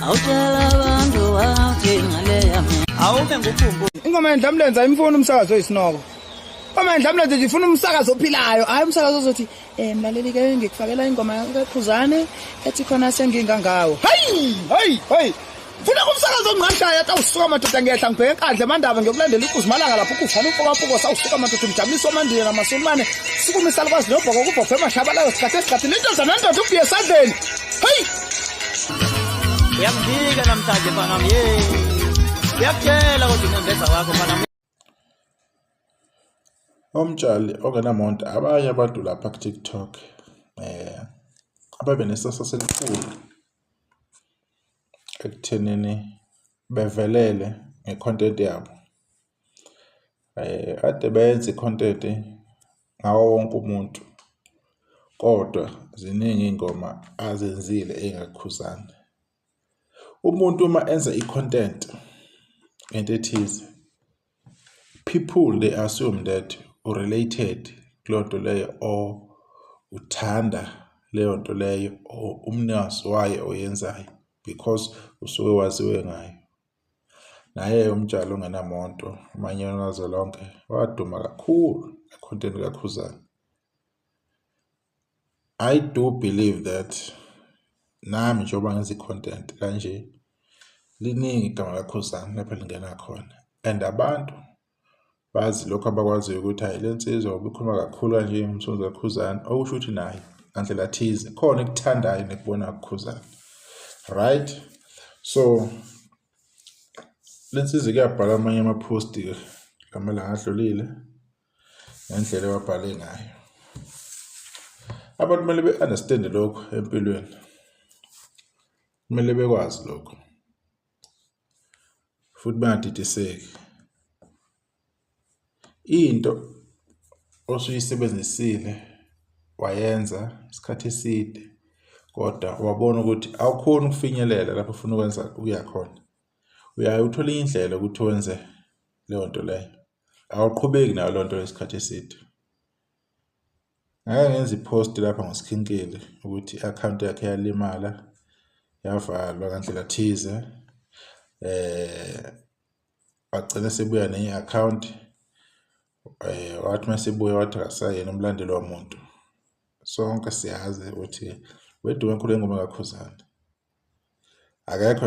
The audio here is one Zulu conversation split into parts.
Awutshela abantu wathi ngaleya. Awume ngikhumbule. Ingoma yendlamlenze ayimfuni umsakazo oyisinoko. Ingoma yendlamlenze nje ifuna umsakazo ophilayo, hhayi umsakazo ozothi mlaleli ke ngikufakela ingoma kaKhuzane ethi khona sengingangawo. Hayi, hayi, hayi. Funa umsakazo ongqashayo athi awusuka madoda ngiyehla ngibheke enkandla emandaba ngiyokulandela inkuzimalanga lapho ukuvana umfokamfuko sawusuka madoda umjabulisi wamandiya namasulumane sukuma isalukwazi nobhoko kubhobhe emashabalayo sikhathi esikhathi lendoda nendoda ubhiye esandleni. Hayi! Uyamphika namhlanje mfana wami. Yey. Uyakutshela kodwa unembeza wakho mfana wami. Umtshali ongenamonto abanye abantu lapha ku-TikTok ababe nesasasa elikhulu ekuthenini bevelele nge-content yabo. Kade beyenza i-content ngawo wonke umuntu, kodwa ziningi iy'ngoma azenzile ey'ngaKhuzani. Umuntu uma enza i-content ngento ethize, people they assume that u-related kuleyo nto leyo or uthanda leyo nto leyo or umnikazi wayo oyenzayo because usuke waziwe ngayo. Naye-ke uMtshali ongenamonto uManyano kazwelonke waduma kakhulu nge-content kaKhuzani. I do believe that nami njengoba ngenza i-content kanje liningi igama laKhuzani lapho elingena khona and abantu bazi lokhu abakwaziyo ukuthi hhayi le nsizwa ngoba ikhuluma kakhulu kanje ngomsebenzi kaKhuzani okusho ukuthi nayo ngandlela thize khona ekuthandayo nekubonayo kuKhuzani, right? So le nsizwa kuyabhala amanye ama-post-ke lamalanga adlulile ngendlela ewabhale ngayo. Abantu kumele be-understand-e lokhu empilweni, kumele bekwazi lokhu futhi bangadidiseki. Into osuyisebenzisile wayenza isikhathi eside kodwa wabona ukuthi awukhoni ukufinyelela lapho ofuna ukwenza ukuya khona, uyaye uthole enye indlela yokuthi wenze leyo nto leyo. Awuqhubeki nayo leyo nto leyo isikhathi eside. Ngake ngenza i-post lapha ngoSikhinkili ukuthi i-akhawunti yakhe yalimala yavalwa ngandlela thize wagcina esebuya nenye i-akhawunti wathi uma esebuya wathi akasayena umlandeli wamuntu. Sonke siyazi ukuthi wedume kakhulu ingoma kaKhuzani. Akekho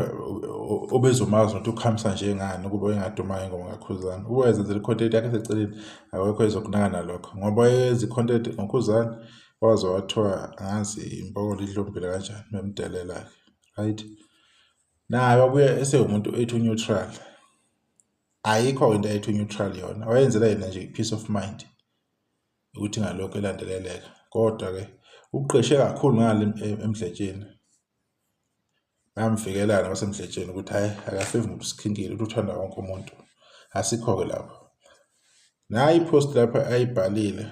obezomazi ukuthi ukhamisa njengani ukuba engadumanga ingoma kaKhuzani. Ukuba wayezenzela i-content yakhe eseceleni akekho oyezokunaka nalokho ngoba wayenza i-content ngoKhuzani waze wathiwa angazi impokolo idlumbile kanjani bemdelela-ke, right? Naye wabuya esewumuntu ethi u-neutral. Ayikho into ayethi u-neutral yona, wayenzela yena nje i-peace of mind ukuthi ngalokhu elandeleleka. Kodwa-ke uqeshe kakhulu ngale emdletsheni. Bamvikela nabasemdletsheni ukuthi hhayi akafevi muntu uSikhinkili ukuthi uthanda wonke umuntu. Asikho-ke lapho. Nayi i-post lapha ayibhalile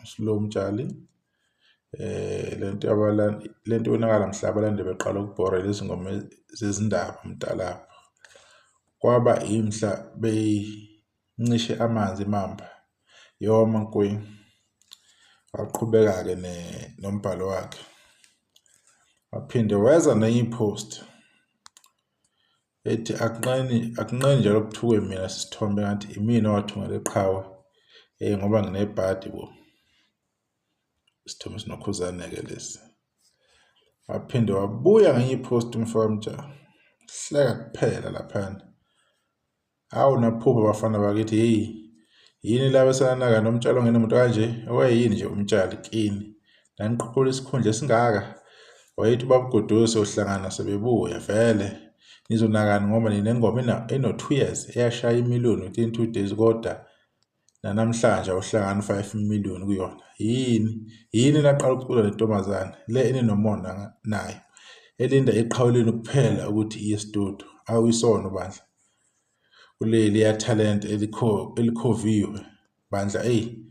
uSlow Mtshali lento lento yonakala mhla abalandeli beqala ukubhora lezi ngoma zezindaba mtalabho. Kwaba imhla beyincishe amanzi iMamba yoma nkwi. Waqhubeka-ke nombhalo wakhe. Waphinde weza nenye i-post ethi akunqeni akunqeni njalo kuthukwe mina sisithombe ngathi imina owathungela iqhawe ngoba nginebhadi bo. Isithombe sinoKhuzane-ke lesi. Waphinde wabuya ngenye i-post umfokaMtshali. Hleka kuphela laphana. Hawu naphupha bafana bakithi heyi yini laba esananaka nomtshali ongenamuntu kanje wayeyini nje umtshali kini naniqhuqula isikhundla esingaka wayethi uBaba uhlangana sebebuya vele nizonakani ngoba ninengoma eno-2 years eyashaya imiliyoni within 2 days kodwa nanamhlanje awuhlangani 5 million kuyona. Yini yini naqala ukucula nentombazane le eninomona nayo elinda iqhawe lenu kuphela ukuthi iye studio? Awu isono bandla kuleliya talent elikhoviwe bandla. Eyi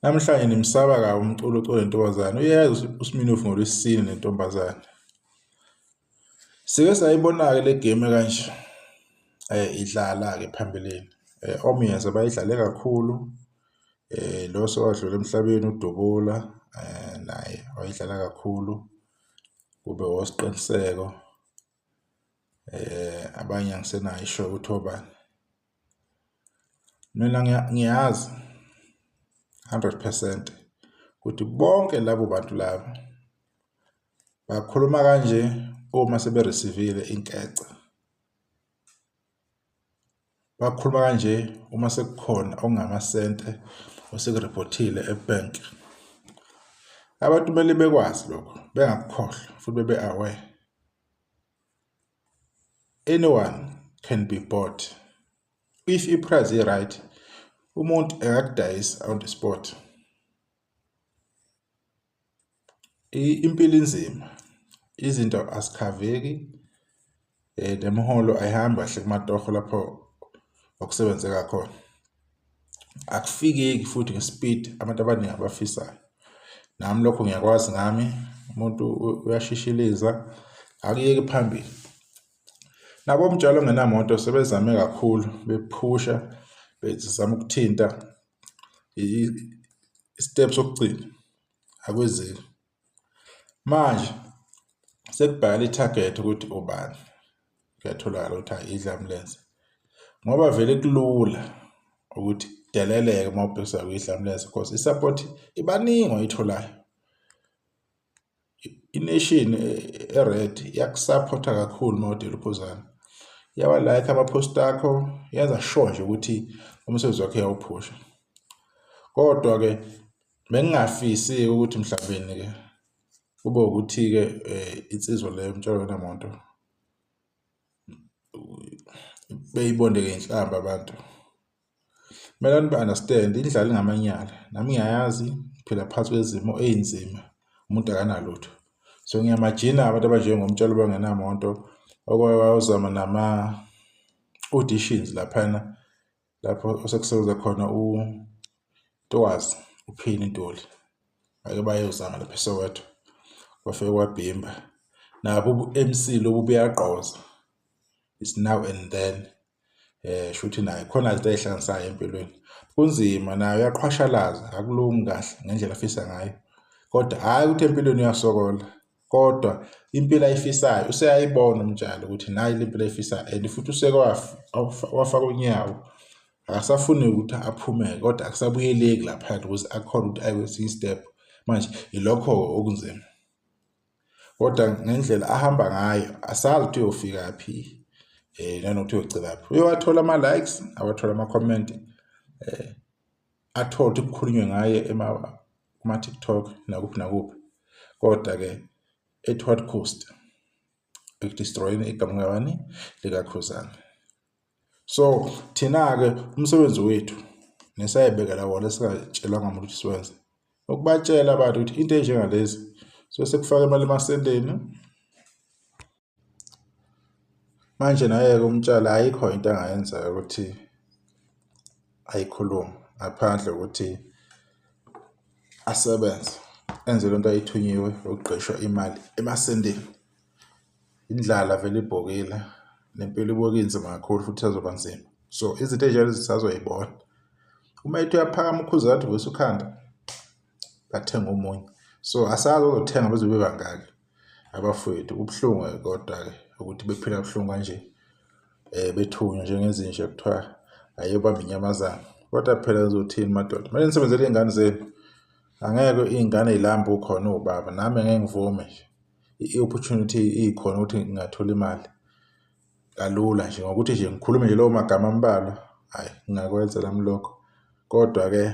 namhlanje nimsaba kabi umculo ocula nentombazane. Uyeza uSminofu ngolwesine nentombazane. Sike sayibona-ke le game kanje idlala-ke phambilini. Omiyeza bayidlale kakhulu lo osewadlula emhlabeni uDubula naye wayidlala kakhulu kube oSiqiniseko. Abanye angisenayo isho ukuthi obani. Mina ngiyazi 100% ukuthi bonke labo bantu labo bakhuluma kanje uma seberisivile inkece. Bakhuluma kanje uma sekukhona okungamasente osekuriphothile ebhenki. Abantu kumele bekwazi lokho, bengakukhohlwa futhi bebe aware. Anyone can be bought. If i-price i-right, umuntu engakudayisa on the spot. Impilo inzima, izinto azikhaveki nemiholo ayihambi kahle kumatoho lapho okusebenzeka khona. Akufikeki futhi nge-speed abantu abaningi abafisayo. Nami lokho ngiyakwazi ngami, umuntu uyashishiliza akuyeki phambili. Nabo umtshalo ongenamoto sebezame kakhulu bephusha bezama ukuthinta i-step sokugcina akwenzeki. Manje sekubhekana i-target ukuthi ubani kuyatholakala ukuthi hhayi idla mlenze ngoba vele kulula ukuthi kudeleleke uma ubhekisa kuyidla mlenze because i-support ibaningi oyitholayo. I-nation e-red iyakusaphotha kakhulu uma udela uphuzane. Iyawa-like ama-post akho, yenza sure nje ukuthi umsebenzi wakho iyawuphusha. Kodwa-ke bengingafisi-ke ukuthi mhlawumbe-ke kube ukuthi-ke insizwa leyo umtshalo wenamoto beyibonde ngenhlamba abantu. Kumele abantu ba-understand indlala ingamanyala. Nami ngiyayazi ngiphila phansi kwezimo ey'nzima, umuntu akanalutho. So ngiyamajina abantu abanjengomtshalo abangenamoto okwake wayozama nama-auditions laphayana lapho osekusebenza khona uNtokazi uPhini Ntuli. Bake bayozama lapha eSoweto kwafike kwabhimba. Nabo ubu-M_C lobu buyagqoza, it's now and then. Shuthi naye khona izinto ayihlanganisayo empilweni. Kunzima naye uyaqhwashalaza akulungi kahle ngendlela afisa ngayo. Kodwa hhayi ukuthi empilweni uyasokola kodwa impilo ayifisayo useyayibona umtshali ukuthi nayi le mpilo ayifisayo and futhi useke wafaka unyawo akasafuni ukuthi aphume kodwa akusabuyeleki laphayana ukuze akhone ukuthi aye kwesinye i-step. Manje ilokho okunzima. Kodwa ngendlela ahamba ngayo asazi ukuthi uyofikaphi nanokuthi uyogcinaphi. Uyowathola ama-likes, awathola ama-comment, athole ukuthi kukhulunywe ngaye kuma-TikTok nakuphi nakuphi. Kodwa-ke at what cost? Eku-destroy-eni igama likabani? LikaKhuzani. So thina-ke umsebenzi wethu nesayibekela wona esingatshelwanga umuntu ukuthi siwenze ukubatshela abantu ukuthi into enjengalezi so sekufaka imali emasendeni. Manje naye-ke uMtshali ayikho into angayenza ukuthi ayikhulume ngaphandle kokuthi asebenze enze lento ayithunyiwe yokugqishwa imali emasendeni. Indlala vele ibhokile nempilo ibuke inzima kakhulu futhi isazoba nzima. So izinto ey'njalo sisazoy'bona. Uma ethi uyaphakama uKhuzani uvuse ukhanda bathenga omunye. So asazi ozothenga beze bebangaki abafowethu. Kubuhlungu-ke kodwa-ke ukuthi bephila kabuhlungu kanje bethunywa njengezinja kuthiwa ayobamba inyamazane. Kodwa phela nizothini madoda, kumele nisebenzele iy'ngane zenu. Angeke iy'ngane y'lambe ukhona uwubaba, nami angeke ngivume nje. I-opportunity ikhona ukuthi ngingathola imali kalula nje ngokuthi nje ngikhulume nje lawo magama ambalwa, hhayi ngingakwenza nami lokho. Kodwa-ke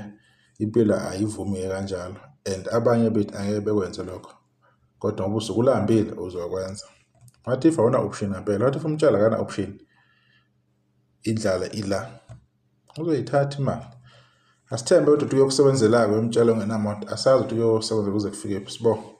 impilo ayivumi-ke kanjalo and abanye bethu angeke bekwenze lokho kodwa ngoba usuke ulambile uzokwenza. What if awuna option ngampela? What if uMtshali akana option? Indlala ila, uzoyithatha imali. Asithembe ukuthi uyokusebenzela-ke uMtshali ongenamoto, asazi ukuthi uyosebenza kuze kufike phi, sibonge.